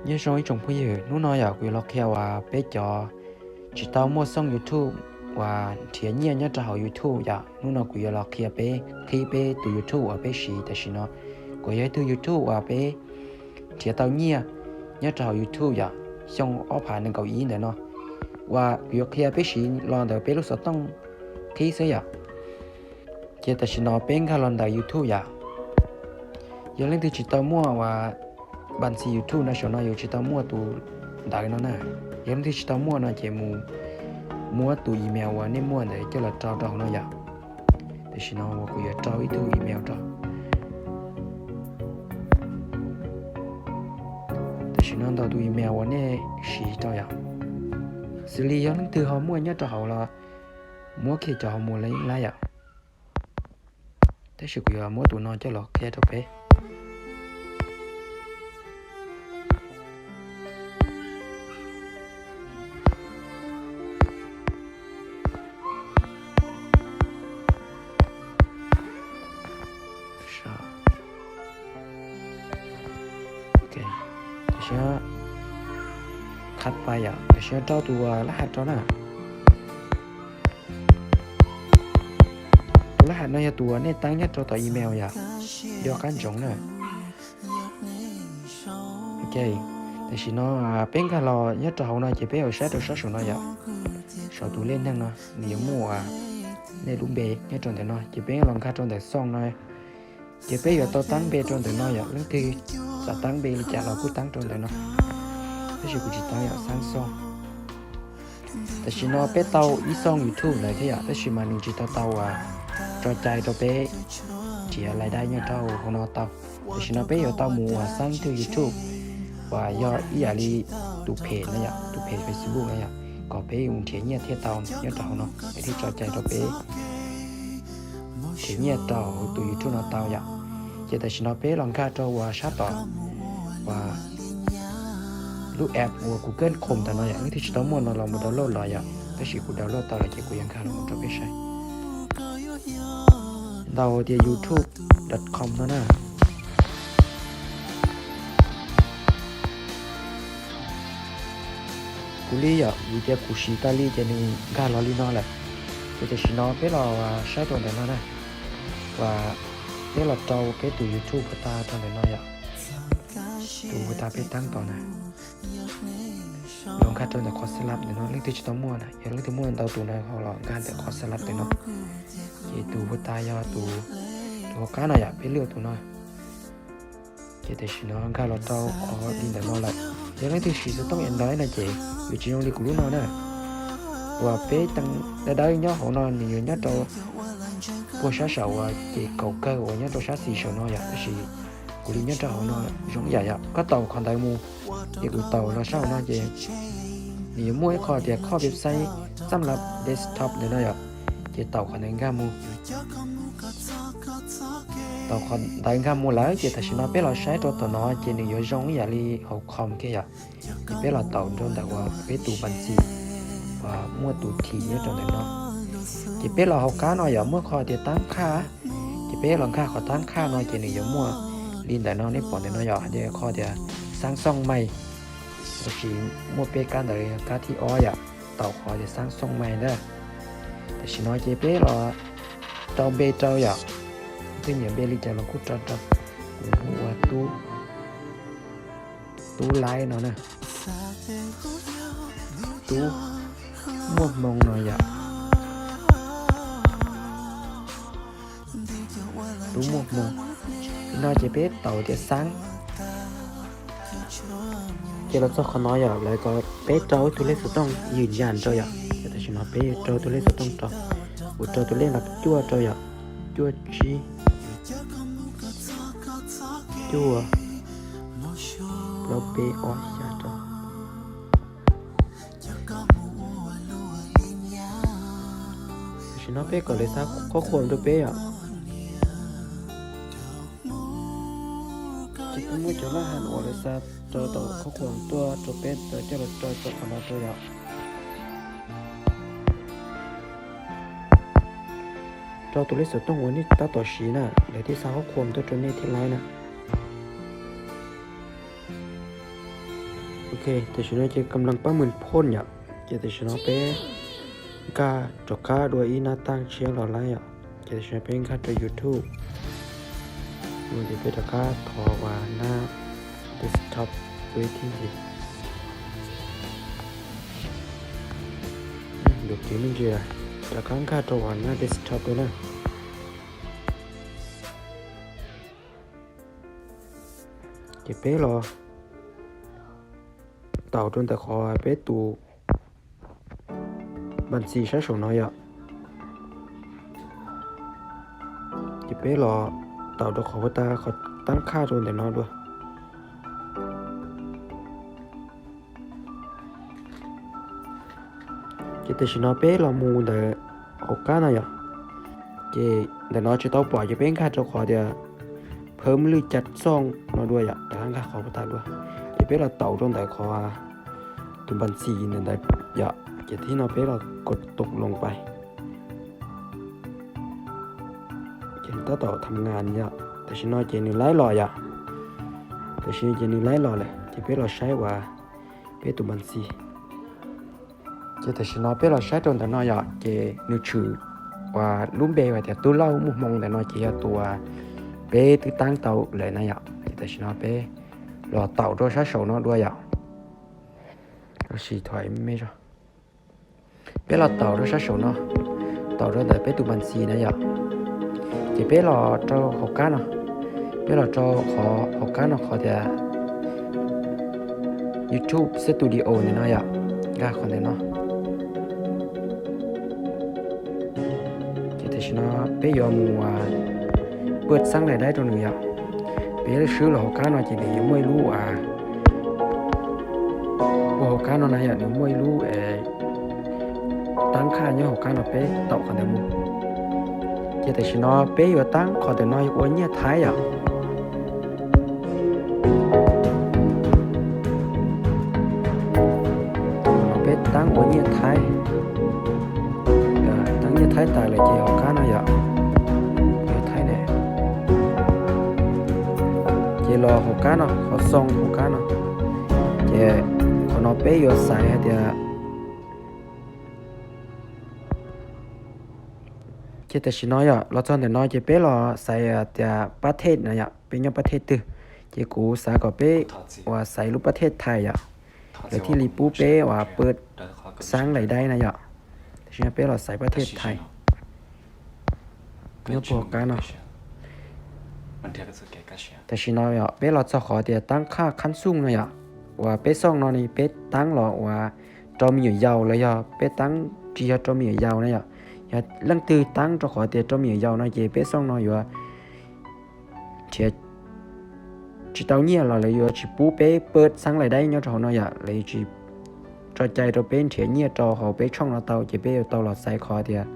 Nyob zoo ib tsoom phooj ywg, hnub no yom kuv yuav los qhia uas peb cov tsis tau muaj xoo YouTube uas nrhiav nyiaj nyob rau hauv YouTube yom. Hnub no kuv yuav los qhia peb, qhib peb tus YouTube uas peb siv tam sim no. Kuv yog ib tug YouTube uas peb nrhiav tau nyiaj nyob rau hauv YouTube yom, xyoo ob phav nees nkaum ib ntawm no. Uas kuv yuav qhia peb siv los ntawm peb lub xov tooj qhib xwb yom. Ces tam sim no peb nkag los ntawm YouTube yom. Yog leej twg tsis tau muaj uas npas ntxi YouTube no, saum no yuav tsis tau muaj tus ntawv no na. Yog leej twg tsis tau muaj no ces mus muab tus email uas nej muaj ntawd coj los rau rau hauv no yom. Tam sim no uas kuv yuav rau ib tug email rau. Tam sim no ntaus tus email uas nej siv rau yom. Xws li yog leej twg ho muaj nyob rau hauv los muab kiag cov ho mus li lab yom. Tab sis kuv yuav muab tus no coj los qhia rau peb. Tam sim no qhab pais yom, tam sim no rau tus lab has rau na. Tus lab has no yog tus uas nej teeb nyob rau tom email yom, nco qab ntsoov na. Ok, tam sim no peb nkag los nyob rau hauv no ces peb yuav saib rau sab saum no yom. Saum tus lej neeg no nws yuav muaj uas nej lub npe nyob rau ntawm no, ces peb los nkag rau ntawm xoo no. Ces peb yuav tau teeb npe rau ntawm no yom, leej twg xav teeb npe li cas los kuj teeb rau ntawm no. Tab sis kuv tsis teeb yom, xaab xoo. Tam sim no peb tau ib xoo YouTube ntawd thiab yom, tab sis mas nws tsis tau tau uas tso cai rau peb nrhiav lais dai nyob rau hauv no tau. Tam sim no peb yuav tau mus uas xaab ib tug YouTube uas yog ib yam li tus phem no yom, tus phem Facebook no yom, kom peb mus nrhiav nyiaj thiaj tau nyob rau hauv no, peb thiaj tso cai rau peb nrhiav nyiaj rau hauv tus YouTube no tau yom. Ces tam sim no peb los nkag rau uas sab tom uas lub app uas Google Chrome ntawm no yom, leej twg tsis tau muaj no los mus download los yom, tab sis kuv download tau lawm ces kuv yuav nkag los mus rau peb saib. Ntaus tias youtube dot com no na. Kuv li yom, vim tias kuv siv tas li ces nws nkag los li no lawm. Ces tam sim no peb los saib rau ntawm no na, uas peb los rau peb tus YouTube puag ta rau ntawm no yom. Tus puag ta peb teeb tau na, los nkag rau ntawm qhov setup ntawm no, leej twg tsis tau muaj na, yog leej twg muaj ntau tus na ho los nkag ntawm qhov setup ntawm no. Ces tus puag ta yog tus, tus hauv qab no yom, peb lwaj tus no. Ces tam sim no nkag los rau qhov li ntawm no lawm. Yog leej twg siv xov tooj Android no ces yuav tsis zoo li kuv lub no na. Uas peb teeb dawb dawb nyob hauv no nws yuav nyob rau puag sab saum uas ces kaum kawg uas nyob rau sab xis saum no yom, tab sis kuv li nyob rau hauv no zoo ib yam yom. Koj taus qhov ntawd mus, ces kuv taus los sab hauv no ces nws yuav muaj ib qho tias copy website xab lab desktop ntawm no yom. Ces taus qhov ntawd nkag mus. Taus qhov ntawd nkag mus lawm ces tam sim no peb los saib rau tom no ces nws yuav zoo ib yam li hauv com kiag yom. Ces peb los taus rau ntawm uas peb tus npas ntxi uas muaj tus thim nyob rau ntawm no. Ces peb los hauv qab no yom, muaj qhov tias tab qhaj. Ces peb los nkag qhov tab qhaj no ces nws yuav muaj li ntawm no, nej pom ntawm no yom, hais tias qhov tias xaab xooj mais. Tab sis muaj peb kab ntawd, kab thib ob yom, taus qhov tias xaab xooj mais ntag. Tam sim no ces peb los rau npe rau yom, leej twg nyiam npe li cas los kuj rau rau. Kuv hu ua Tub, Tub Laib no na. Tub Muaj Hmoo no yom. Tub Muaj Hmoo. No ces peb taus tias xaab. Ces los txog qhov no yom, lawv kom peb rau ib tug lej xov tooj ywj yas rau yom. Ces tam sim no peb rau tus lej xov tooj rau. Kuv rau tus lej no cuaj rau yom. Cuaj tsib, cuaj, plaub peb ob xya rau. Tam sim no peb kom lawv xa qhuab qhuas rau peb yom. Ces peb muab cov laj has uas lawv xa rau tom qhuab qhuas tuaj rau peb tau coj los rau tom qhov no rau yom. Rau tus lej xov tooj uas nej tab tom siv na, lawv thiaj xa qhuab qhuas tuaj rau nej thiaj laib na. Ok, tam sim no ces kam lees pab mus phoj yom. Ces tam sim no peb nkag rov qab dua ib nab tag tshiab los lawm yom. Ces tam sim no peb nkag rau YouTube. Ces peb rov qab thov ua nab desktop waiting ces. Ntu kev me ntsis, rov qab nkag rau ua nab desktop dua na. Ces peb los taus rau ntawm qhov peb tus npas ntxis sab saum no yom. Ces peb los taus rau qhov puag ta qhov tab qhaj rau ntawm no dua. Ces tam sim no peb los mus ntawm hauv qab no yom. Ces ntawm no tsis tau pom ces peb nkag rau qhov tias phawb lwj ca txooj no dua yom, rov qab nkag qhov puag ta dua. Ces peb los taus rau ntawm qhov tus npas ntxis ntawm ntawd yom. Ces thib no peb los kos tus loos pais. Ces tab tom tham ngas yom. Tam sim no ces nws laib los yom. Tam sim no ces nws laib los lawm ces peb los saib uas peb tus npas ntxis. Ces tam sim no peb los saib rau ntawm no yom, ces nws tshwm uas lub npe uas tias Tub Lauj Muaj Hmoo ntawm no ces yog tus uas peb twb tab tau lawm na yom. Ces tam sim no peb los taus rau sab saum no dua yom. Los sim thuam me zog. Peb los taus rau sab saum no, taus rau ntawm peb tus npas ntxis na yom. Ces peb los rau hauv qab no, peb los rau qhov hauv qab no qhov tias YouTube Studio ntawm no yom, nkag qhov ntawm no. Ces tam sim no peb yuav mus paj xaab lais daib rau nws yom. Peb swb los hauv qab no ces nws yuav muaj ib lub, ua hauv qab no na yom, nws muaj ib lub tab qhaj nyob hauv qab no peb taus qhov ntawd mus. Ces tam sim no peb yuav tab qhov ntawm no ua nyiaj Thaib yom. Peb tab ua nyiaj Thaib, tab nyiaj Thaib tas lawm ces hauv qab no yom, nyiaj Thaib ne. Ces los hauv qab no, qhov xoo hauv qab no, ces qhov no peb yuav xaiv hais tias, ces tam sim no yom, los txog ntawm no ces peb los xaiv tias pab thej no yom, peb nyob pab thej twg. Ces kuv xav kom peb uas xaiv lub pab thej Thaib yom, lawv thiaj li pub peb uas paj xaab lais daib na yom. Tam sim no peb los xaiv pab thej Thaib nyob puag qab no. Tam sim no yom, peb los txog qhov tias tab qhaj khab xooj no yom, uas peb xooj no ne peb tab los uas rau me nyuam yaus los yog peb tab tsis yog rau me nyuam yaus na yom. Yog leej twg tab rau qhov tias rau me nyuam yaus no ces peb xooj no yuav nrhiav tsis tau nyiaj los lawv yuav tsis pub peb paj xaab lais daib nyob rau hauv no yom, lawv yuav tsis tso cai rau peb nrhiav nyiaj rau hauv peb tshooj no tau, ces peb yuav tau los xaiv qhov tias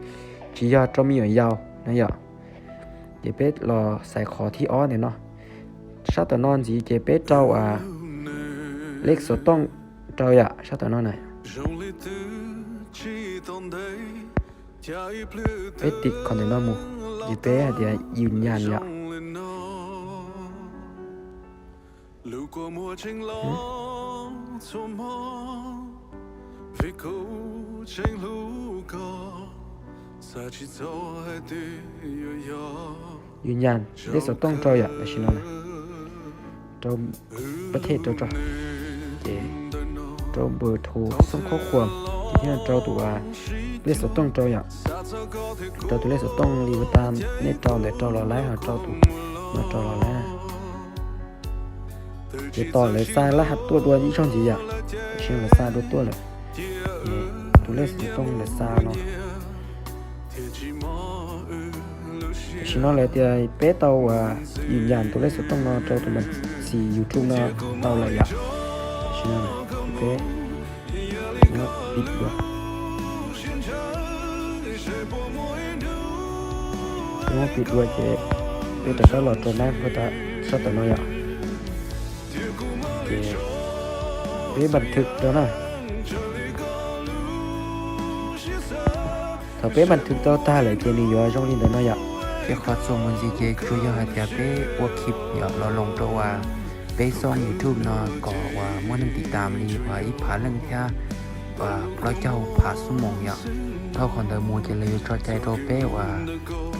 tsis yog rau me nyuam yaus na yom. Ces peb los xaiv qhov thib ob ntawm no. Sab tom no ntxiv ces peb rau lej xov tooj rau yom, sab tom no na. Peb tiv qhov ntawm no mus, ces peb hais tias yws nyas yom. Yws nyas lej xov tooj rau yom, tam sim no na. Rau pab thej rau tso, ces rau npawg thu xoob khaub khuam, ces thiaj rau tus lej xov tooj rau yom. Rau tus lej xov tooj li ua tas nej rau ntawd rau los laib, ho rau tus no rau los laib na. Ces tos lawv xa laj has tuaj dua ib zaug ntxiv yom, tam sim no lawv xa dua tuaj lawm. Ces tus lej xov tooj lawv xa no. Tam sim no lawv tias peb tau uas yws nyas tus lej xov tooj no rau tus npas ntxis YouTube no tau lawm yom. Tam sim no peb nyob pim dua, peb nyob pim dua ces peb rov qab los rau nab sab tom no yom. Ces peb npas thwm rau na. Thaum peb npas thwm rau tag lawm ces nws yuav zoo li ntawm no yom. Ces qhov txuas mus ntxiv ces tsuas yog hais tias peb ua khib yom, los loos rau uas peb txoj YouTube no kom uas muaj neeg tiv tam li uas ib phav leej thiab uas plaub caug phav xuab moos yom. Dhau qhov ntawd mus ces lawv yuav tso cai rau peb uas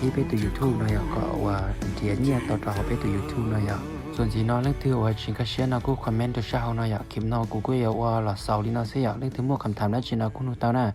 ib peb tus YouTube no yom, kom uas nrhiav nyiaj tau rau hauv peb tus YouTube no yom. Txuas ntxiv no leej twg uas tsis nkag siab no kuj comment rau sab hauv no yom, khi no kuv kuj yuav ua los xaus li no xwb yom. Leej twg muaj kam tham dab tsi no kuj nug tau na.